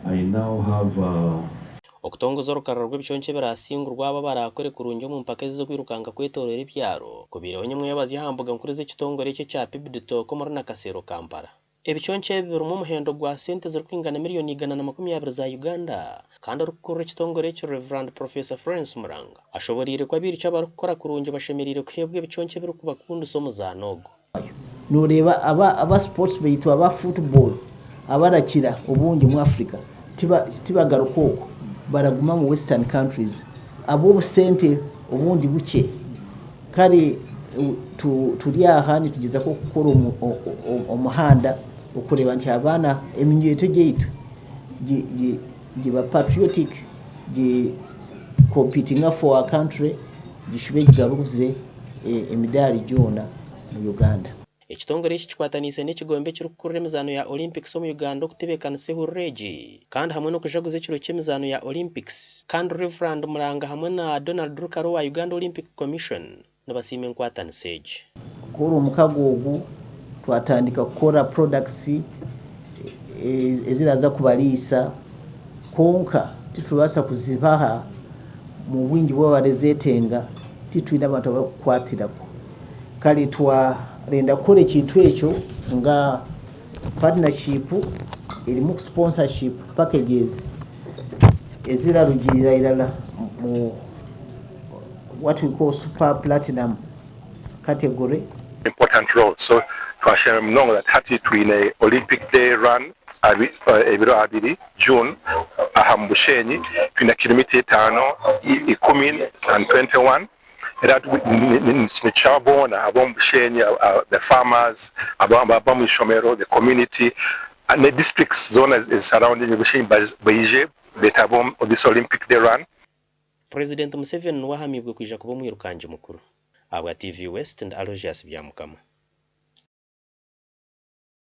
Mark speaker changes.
Speaker 1: I now have a.
Speaker 2: Okutongoza orukarara rw'ebiconco ebirasingurwa abo abaraakore kurungi omu mpaka ezi ez'okwirukanga kwetooroora ebyaro kubaireho nyomwebazyo aha mbuga nkuru z'ekitongore eki ekya PIBDTOK omuri Nakasero, Kampala. Ebiconco ebi birimu omuhendo gwa sente zirikwingana miriyoni 120 za Uganda kandi orikukurira ekitongore eki Rev. Professor Florence Muranga ashoboreire ku abairukyi abarikukora kurungi bashemereire kuheebwa ebiconco ebirikubakundisa omuzaano ogu.
Speaker 3: Noreeba aba sports baitu aba football abarakira obungi omu Africa tibagaruka okwo baraguma omu western countries ahabw'obusente obundi bukye. Kare turi aha nitugyezaho kukora omuhanda okureeba nti abaana eminyeeto gyaitu giba patriotic gi competinga for our country gishube gigaruze emidaari gyona omu Uganda.
Speaker 2: Ekitongore eki kikwataniise n'ekigombe ekirikukurira emizaano ya Olympics omu Uganda okutebeekanisa ehururu egi kandi hamwe n'okujaguza ekiro ky'emizaano ya Olympics kandi Rev. Muranga hamwe na Donald Rukara owa Uganda Olympic Commission nibasiima enkwatanisa egi.
Speaker 3: Kukora omukago ogu twatandika kukora products eziraza kubariisa kwonka titubaasa kuzibaha mu bwingi bu barazetenga titwine abantu abarikukwatirako. Kare twarenda kukora ekintu ekyo nga partnership erimu sponsorship packages ezirarugirira irala mu what we call super platinum category.
Speaker 4: Important role so twashemererwa munonga that hati twine Olympic day run ebiro abiri June aha mu Bushenyi twine kilomita etaano, ikumi and 21. Era nitushaba boona ab'omu Bushenyi, the farmers, ab'omu ishomero, the community ne districts zoona ezi surrounding Bushenyi baije beetabe omu this Olympic Day Run.
Speaker 2: Purezidenti Museveni niwe ahamiibwe kwija kuba omwirukangi mukuru. Ahabwa TV West, ndi Aloysius Byamukama.